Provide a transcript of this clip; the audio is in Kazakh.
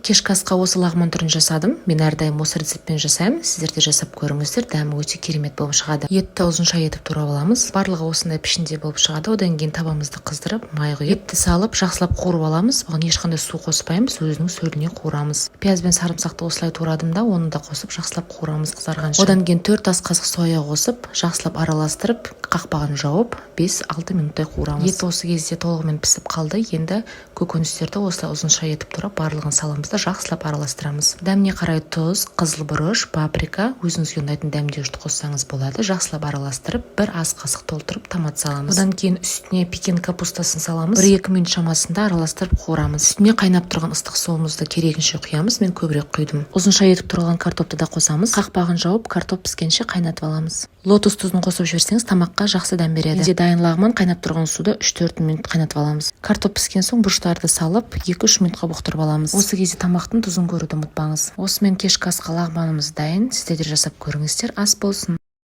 Кешкі асқа осы лағман түрін жасадым. Мен әрдайым осы рецептпен жасаймын, сіздер де жасап көріңіздер, дәмі өте керемет болып шығады. Етті ұзынша етіп турап аламыз, барлығы осындай пішінде болып шығады. Одан кейін табамызды қыздырып, май құйып, етті салып, жақсылап қуырып аламыз. Бұған ешқандай су қоспаймыз, өзінің сөліне қуырамыз. Пияз бен сарымсақты осылай турадым да, оны да қосып, жақсылап қуырамыз қызарғанша. Одан кейін 4 ас қасық соя қосып, жақсылап араластырып, қақпағын жауып, 5-6 минуттай қуырамыз. Ет осы кезде толығымен пісіп қалды. Енді көкөністерді осылай ұзынша етіп турап, барлығын саламыз да, жақсылап араластырамыз. Дәміне қарай тұз, қызыл бұрыш, паприка, өзіңізге ұнайтын дәмдеуішті қоссаңыз болады. Жақсылап араластырып, 1 ас қасық толтырып томат саламыз. Одан кейін үстіне пекин капустасын саламыз, 1-2 минут шамасында араластырып қуырамыз. Үстіне қайнап тұрған ыстық суымызды керегінше құямыз, мен көбірек құйдым. Ұзынша етіп туралған картопты да қосамыз. Қақпағын жауып, картоп піскенше қайнатып аламыз. Лотос тұзын қосып жіберсеңіз, тамаққа жақсы дәм береді. Менде дайын лағман. Қайнап тұрған суда 3-4 минут қайнатып аламыз. Картоп піскен соң, бұрыштарды салып, 2-3 минутқа бұқтырып аламыз. Осы кезде тамақтың тұзын көруді ұмытпаңыз. Осымен кешкі асқа лағманымыз дайын. Сіздер де жасап көріңіздер. Ас болсын!